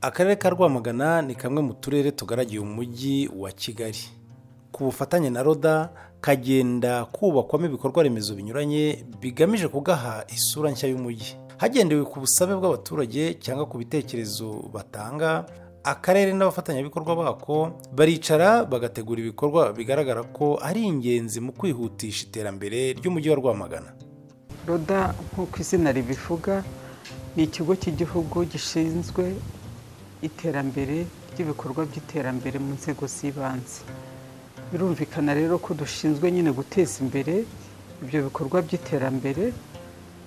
Akarere ka Rwamagana ni kamwe mu turere tugaragiye Umujyi wa Kigali. Ku bufatanye na RODA kagenda kubakwamo ibikorwa remezo binyuranye bigamije kugaha isura nshya y'umujyi. Hagendewe ku busabe bw'abaturage cyangwa ku bitekerezo batanga, akarere n'abafatanyabikorwa bako baricara bagategura ibikorwa bigaragara ko ari ingenzi mu kwihutisha iterambere ry'Umujyi wa Rwamagana. RODA, nk'uko izina ribivuga, ni ikigo cy'igihugu gishinzwe iterambere ry'ibikorwa by'iterambere mu nzego z'ibanze. Birumvikana rero ko dushinzwe nyine guteza imbere ibyo bikorwa by'iterambere,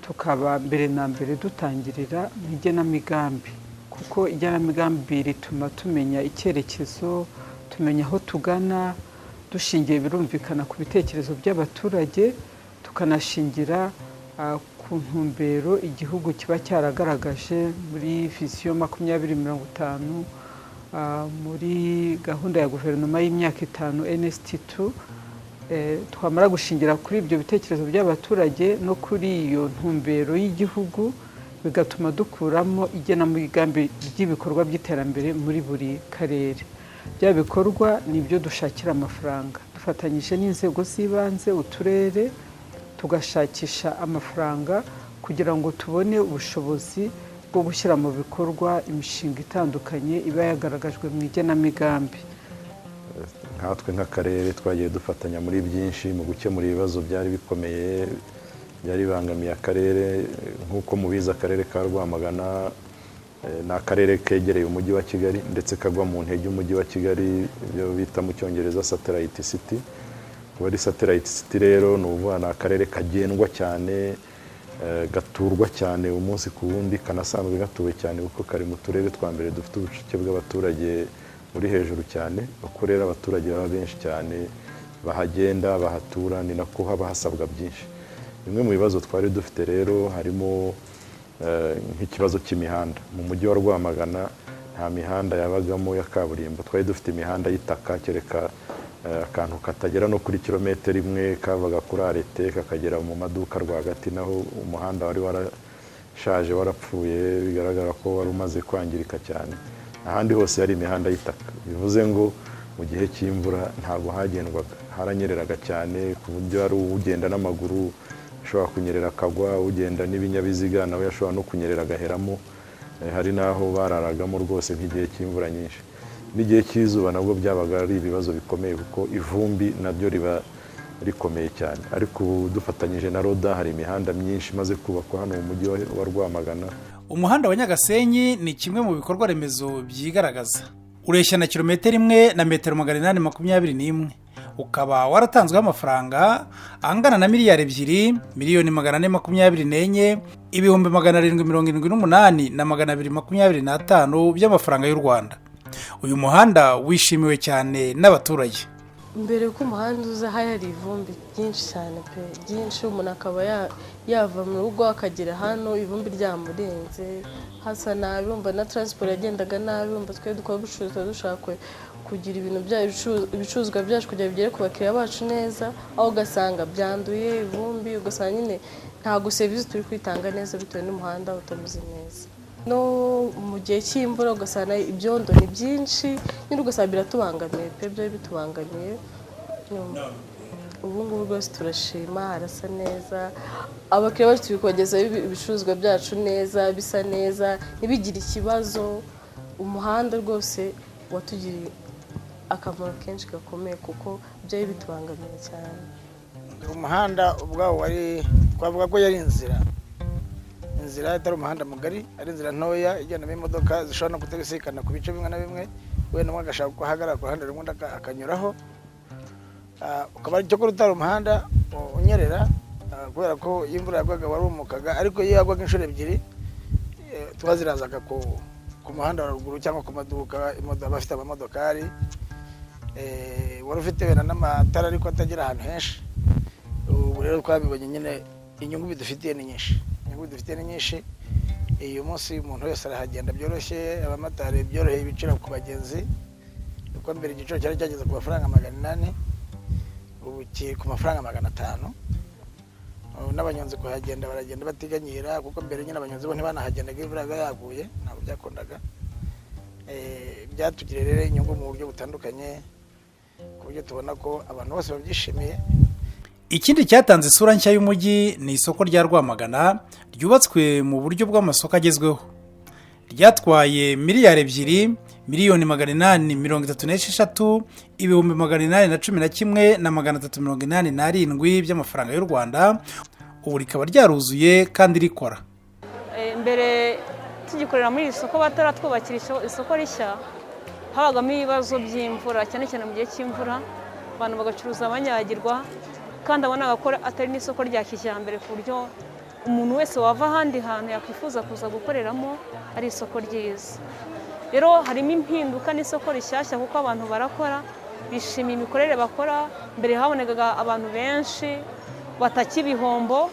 tukaba mbere na mbere dutangirira mu igenamigambi, kuko igenamigambi rituma tumenya icyerekezo, tumenya aho tugana, dushingiye birumvikana ku bitekerezo by'abaturage, tukanashingira ku ntumbero igihugu kiba cyaragaragaje muri Vision 2050, muri gahunda ya guverinoma y'imyaka 5 NST2. Twamara gushingira kuri ibyo bitekerezo by'abaturage no kuri iyo ntumbero y'igihugu, bigatuma dukuramo igenamigambi ry'ibikorwa by'iterambere muri buri karere. Bya bikorwa ni ibyo dushakira amafaranga dufatanyije n'inzego z'ibanze, uturere, tugashakisha amafaranga kugira ngo tubone ubushobozi bwo gushyira mu bikorwa imishinga itandukanye iba yagaragajwe mu igenamigambi. Nkatwe nk'akarere twagiye dufatanya muri byinshi mu gukemura ibibazo byari bikomeye byari bibangamiye akarere. Nk'uko mubizi, Akarere ka Rwamagana ni akarere kegereye Umujyi wa Kigali, ndetse kagwa mu ntege Umujyi wa Kigali, ibyo bita mu Cyongereza satellite city. Kuba ari satellite city rero ni ukuvuga ni akarere kagendwa cyane, gaturwa cyane umunsi ku wundi, kanasanzwe gatuwe cyane kuko kari mu turere twa mbere dufite ubucucike bw'abaturage buri hejuru cyane. Uko rero abaturage baba benshi cyane bahagenda, bahatura, ni nako haba hasabwa byinshi. Bimwe mu bibazo twari dufite rero harimo nk'ikibazo cy'imihanda. Mu Mujyi wa Rwamagana nta mihanda yabagamo ya kaburimbo. Twari dufite imihanda y'itaka, kereka akantu katagera no kuri kilometero 1 kavaga kuri arrêt kakagera mu maduka rwagati, naho umuhanda wari warashaje, warapfuye, bigaragara ko wari umaze kwangirika cyane. Ahandi hose yari imihanda y'itaka, bivuze ngo mu gihe cy'imvura ntabwo hagendwaga, haranyereraga cyane, ku buryo hari ugenda n'amaguru ashobora kunyerera akagwa, ugenda n'ibinyabiziga nawe ashobora no kunyerera agaheramo. Hari n'aho bararagamo rwose nk'igihe cy'imvura nyinshi. N'igihe cy'izuba nabwo byabaga ari ibibazo bikomeye, kuko ivumbi naryo riba rikomeye cyane. Ariko ubu dufatanyije na RODA hari imihanda myinshi imaze kubakwa hano mu Mujyi wa Rwamagana. Umuhanda wa Nyagasenyi ni kimwe mu bikorwa remezo byigaragaza. Ureshya na kilometero 1 na metero 821, ukaba waratanzweho amafaranga angana na 2,424,778,275 by'amafaranga y'u Rwanda. Uyu muhanda wishimiwe cyane n'abaturage. Mbere ko umuhanda uza hari ivumbi ryinshi cyane pe, ryinshi. Umuntu akaba yava mu rugo akagera hano ivumbi ryamurenze, hasa nabi, wumva na transport yagendaga nabi. Wumva twe dukora ubucuruzi tuba dushaka kugira ibintu ibicuruzwa byacu kugira bigere ku bakiriya bacu neza, aho ugasanga byanduye ivumbi, ugasanga nyine ntabwo serivisi turi kwitanga neza bitewe n'umuhanda utameze neza. No mu gihe cy'imvura ugasanga ibyondo ni byinshi nyine, ugasanga biratubangamiye pe, byari bitubangamiye. Ubu ngubu rwose turashima, harasa neza. Abakiriya bacu turi kubagezaho ibicuruzwa byacu neza, bisa neza, ntibigire ikibazo. Umuhanda rwose watugiriye akamaro kenshi gakomeye, kuko byari bitubangamiye cyane. Umuhanda ubwawo wari, twavuga ko yari inzira itari umuhanda mugari, ari inzira ntoya igendamo imodoka zishobora no kutabisikana ku bice bimwe na bimwe, wenda umwe agashaka uko ahagarara ku ruhande rumwe, undi akanyuraho. Ukaba cyo utari umuhanda unyerera, kubera ko iyo imvura yagwaga warumukaga, ariko iyo yagwaga inshuro ebyiri twazirazaga ku muhanda wa ruguru cyangwa ku maduka abafite amamodokari. Wari ufite wenda n'amatara ariko atagera ahantu henshi. Ubu rero twabibonye nyine, inyungu bidufitiye ni nyinshi, inyungu bidufitiye ni nyinshi. Uyu munsi umuntu wese arahagenda byoroshye, abamotari byoroheye ibiciro ku bagenzi, kuko mbere igiciro cyari cyageze ku mafaranga 800, ubu kiri ku mafaranga 500. N'abanyonzi kuhagenda baragenda batiganyira, kuko mbere nyine abanyonzi bo ntibanahagendaga, imvura yabaga yaguye ntabwo byakundaga. Byatugiriye rero inyungu mu buryo butandukanye, ku buryo tubona ko abantu bose babyishimiye. Ikindi cyatanze isura nshya y'umujyi ni isoko rya Rwamagana ryubatswe mu buryo bw'amasoko agezweho. Ryatwaye 2 836 811,387 by'amafaranga y'u Rwanda. Ubu rikaba ryaruzuye kandi rikora. Mbere tugikorera muri iri soko, bataratwubakira isoko rishya, habagamo ibibazo by'imvura, cyane cyane mu gihe cy'imvura abantu bagacuruza banyagirwa, kandi abonaga ko atari n'isoko rya kijyambere ku buryo umuntu wese wava ahandi hantu yakwifuza kuza gukoreramo ari isoko ryiza. Rero harimo impinduka n'isoko rishyashya, kuko abantu barakora, bishimiye imikorere bakora. Mbere habonekaga abantu benshi bataka ibihombo,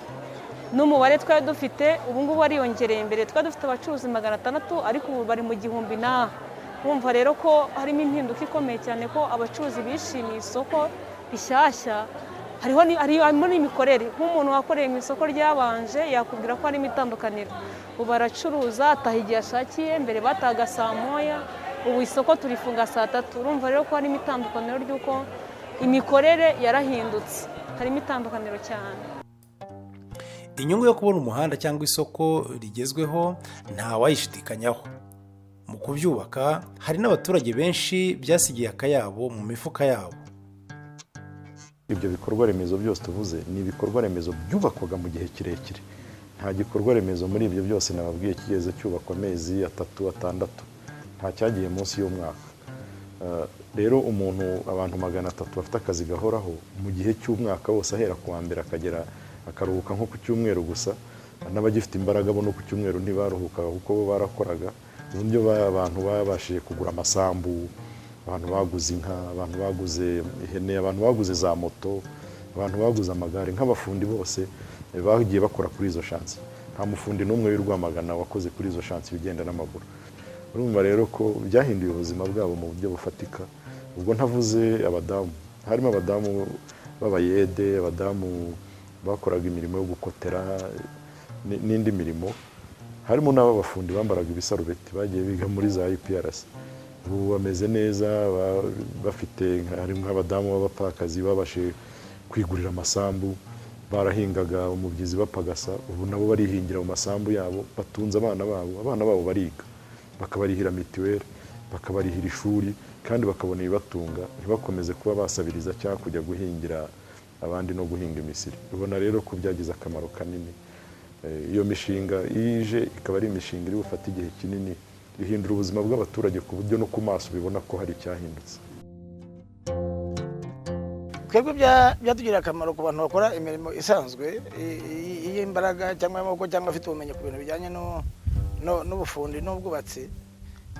n'umubare twari dufite ubu ngubu wariyongereye. Mbere twari dufite abacuruzi 600, ariko ubu bari mu 1000 n'aha. Wumva rero ko harimo impinduka ikomeye cyane, ko abacuruzi bishimiye isoko rishyashya. Harimo n'imikorere, nk'umuntu wakoreye mu isoko ryabanje yakubwira ko harimo itandukaniro. Ubu baracuruza, ataha igihe ashakiye. Mbere batahaga saa 1, ubu isoko turifunga saa 3. Urumva rero ko harimo itandukaniro ry'uko imikorere yarahindutse, harimo itandukaniro cyane. Inyungu yo kubona umuhanda cyangwa isoko rigezweho ntawayishidikanyaho. Mu kubyubaka hari n'abaturage benshi byasigiye akayabo mu mifuka yabo. Ibyo bikorwa remezo byose tuvuze ni ibikorwa remezo byubakwaga mu gihe kirekire. Nta gikorwa remezo muri ibyo byose nababwiye kigeze cyubakwa amezi 3, 6, nta cyagiye munsi y'umwaka. Rero umuntu, abantu 300 bafite akazi gahoraho mu gihe cy'umwaka wose, ahera ku wa mbere akagera akaruhuka nko ku cyumweru gusa. N'abagifite imbaraga bo no ku cyumweru ntibaruhukaga, kuko bo barakoraga. Uburyo abantu babashije kugura amasambu, abantu baguze inka, abantu baguze ihene, abantu baguze za moto, abantu baguze amagare, nk'abafundi bose bagiye bakora kuri izo chantier, nta mufundi n'umwe w'i Rwamagana wakoze kuri izo chantier ugenda n'amaguru. Urumva rero ko byahinduye ubuzima bwabo mu buryo bufatika. Ubwo ntavuze abadamu, harimo abadamu b'abayede, abadamu bakoraga imirimo yo gukotera n'indi mirimo, harimo n'abafundi bambaraga ibisarubeti bagiye biga muri za IPRC, ubu bameze neza, bafite, harimo nk'abadamu b'abapfakazi babashije kwigurira amasambu. Barahingaga umubyizi bapagasa, ubu nabo barihingira mu masambu yabo, batunze abana babo, abana babo bariga, bakabarihira mituweli, bakabarihira ishuri, kandi bakabona ibibatunga, ntibakomeze kuba basabiriza cyangwa kujya guhingira abandi no guhinga imisiri. Ubona rero ko byagize akamaro kanini. Iyo mishinga iyo ije ikaba ari imishinga iri bufate igihe kinini, ihindura ubuzima bw'abaturage ku buryo no ku maso ubibona ko hari icyahindutse. Twebwe byatugiriye akamaro ku bantu bakora imirimo isanzwe y'imbaraga cyangwa y'amaboko, cyangwa afite ubumenyi ku bintu bijyanye n'ubufundi n'ubwubatsi.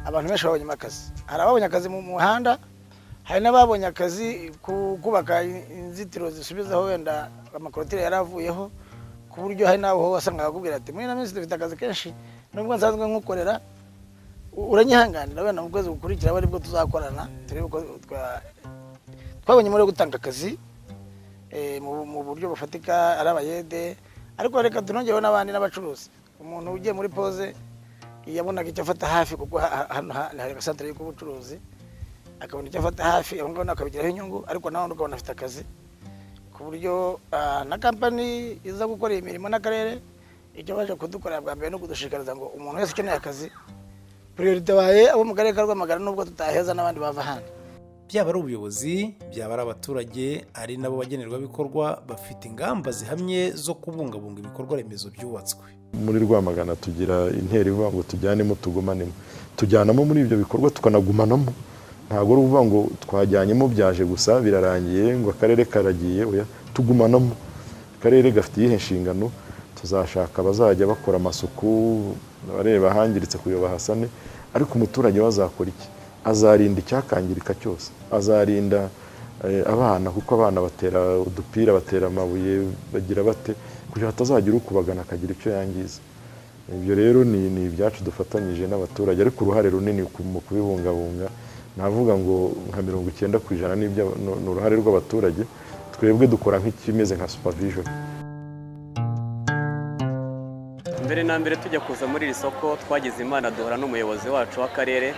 Abantu benshi babonyemo akazi. Hari ababonye akazi mu muhanda, hari n'ababonye akazi ku kubaka inzitiro zisubizaho wenda amakorotire yari avuyeho, ku buryo hari n'abo wasangaga akubwira ati: "Muri ino minsi dufite akazi kenshi, nubwo nsanzwe nkukorera, uranyihanganira wenda mu kwezi gukurikiraho aribwo tuzakorana turebe uko." Twabonye muri gutanga akazi mu buryo bufatika, ari abayede, ariko reka tunongereho n'abandi n'abacuruzi. Umuntu ugiye muri pause yabonaga icyo afata hafi, kuko hano hari agasantere k'ubucuruzi, akabona icyo afata hafi, aho ngaho akabigiraho inyungu, ariko nawe ukabona afite akazi, ku buryo na kampani iza gukora iyi mirimo n'akarere, icyo baje kudukorera bwa mbere no kudushishikariza ngo umuntu wese ukeneye akazi, priorité baye abo mu karere ka Rwamagana, nubwo tutaheza n'abandi bava ahandi. Byaba ari ubuyobozi, byaba ari abaturage, ari nabo bagenerwabikorwa, bafite ingamba zihamye zo kubungabunga ibikorwa remezo byubatswe. Muri Rwamagana tugira intero ivuga ngo tujyanemo tugumanemo. Tujyanamo muri ibyo bikorwa, tukanagumanamo. Ntabwo ari ukuvuga ngo twajyanyemo byaje gusa birarangiye, ngo akarere karagiye. Oya, tugumanamo. Akarere gafite iyihe nshingano? Tuzashaka abazajya bakora amasuku, bareba ahangiritse kugira bahasane, ariko umuturage we azakora iki? Azarinda icyakangirika cyose, azarinda abana, kuko abana batera udupira, batera amabuye, bagira bate, kugira hatazagira ukubagana akagira icyo yangiza. Ibyo rero ni ibyacu dufatanyije n'abaturage, ariko uruhare runini mu kubibungabunga, navuga ngo nka 90% ni uruhare rw'abaturage. Twebwe dukora nk'ikimeze nka supervision. Mbere na mbere tujya kuza muri iri soko, twagize Imana duhura n'umuyobozi wacu w'akarere.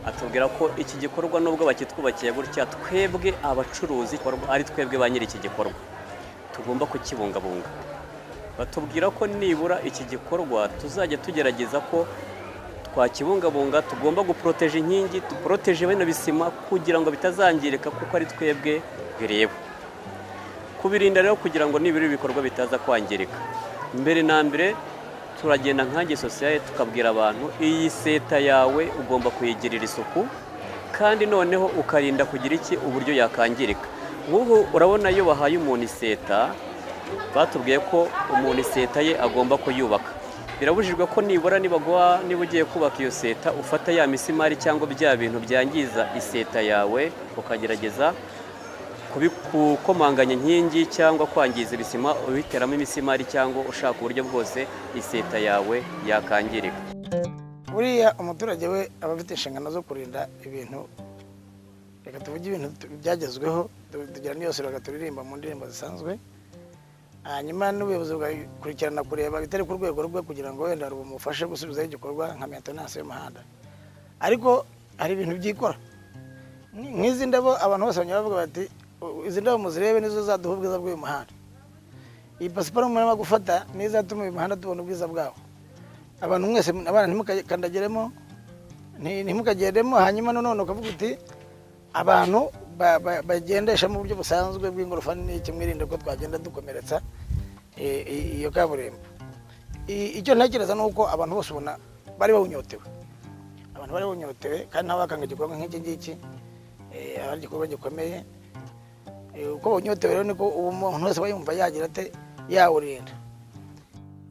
Atubwira ko iki gikorwa nubwo bakitwubakiye gutya, twebwe abacuruzi ari twebwe ba nyiri iki gikorwa tugomba kukibungabunga. Batubwira ko nibura iki gikorwa tuzajya tugerageza ko twakibungabunga, tugomba guporoteje inkingi, duporoteje bino bisima kugira ngo bitazangirika, kuko ari twebwe bireba. Kubirinda rero kugira ngo nibura ibikorwa bitaza kwangirika, mbere na mbere turagenda nkange sosiyete tukabwira abantu iyi seta yawe ugomba kuyigirira isuku, kandi noneho ukarinda kugira iki uburyo yakangirika. Nk'ubu urabona iyo bahaye umuntu iseta, batubwiye ko umuntu iseta ye agomba kuyubaka. Birabujijwe ko nibura nibaguha, niba ugiye kubaka iyo seta, ufata ya misimari cyangwa bya bintu byangiza iseta yawe ukagerageza gukomanganya inkingi cyangwa kwangiza ibisima ubiteramo imisimari, cyangwa ushaka uburyo bwose iseta yawe yakangirika. Buriya umuturage we aba afite inshingano zo kurinda ibintu. Reka tuvuge ibintu byagezweho, tugira n'iyo sura turirimba mu ndirimbo zisanzwe, hanyuma n'ubuyobozi bugakurikirana kureba bitari ku rwego rwe kugira ngo wenda bumufashe gusubizaho igikorwa nka maintenance y'umuhanda. Ariko hari ibintu byikora nk'izi ndabo, abantu bose banyura bavuga bati izi ndabo muzirebe nizo zaduha ubwiza bw'uyu muhanda. Iyi pasiparumu murimo gufata niyo izatuma uyu muhanda tubona ubwiza bwawo. Abantu mwese, abana ntimukandagiremo, ntimukagendemo. Hanyuma nanone ukavuga uti abantu bagendesha mu buryo busanzwe bw'ingorofani n'iki, mwirinde ko twagenda dukomeretsa iyo kaburimbo. Icyo ntekereza ni uko abantu bose ubona bari bawunyotewe, abantu bari bawunyotewe, kandi ntawe bakanga igikorwa nk'iki ngiki, aba ari igikorwa gikomeye. Uko bawunyotewe rero niko umuntu wese aba yumva yagira ate yawurinda.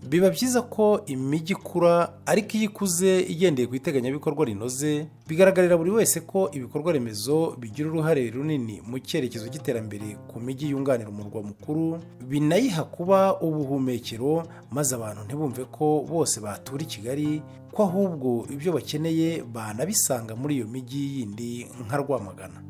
Biba byiza ko imijyi ikura, ariko iyo ikuze igendeye ku iteganyabikorwa rinoze, bigaragarira buri wese ko ibikorwa remezo bigira uruhare runini mu cyerekezo cy'iterambere ku mijyi yunganira umurwa mukuru, binayiha kuba ubuhumekero, maze abantu ntibumve ko bose batura i Kigali, ko ahubwo ibyo bakeneye banabisanga muri iyo mijyi yindi nka Rwamagana.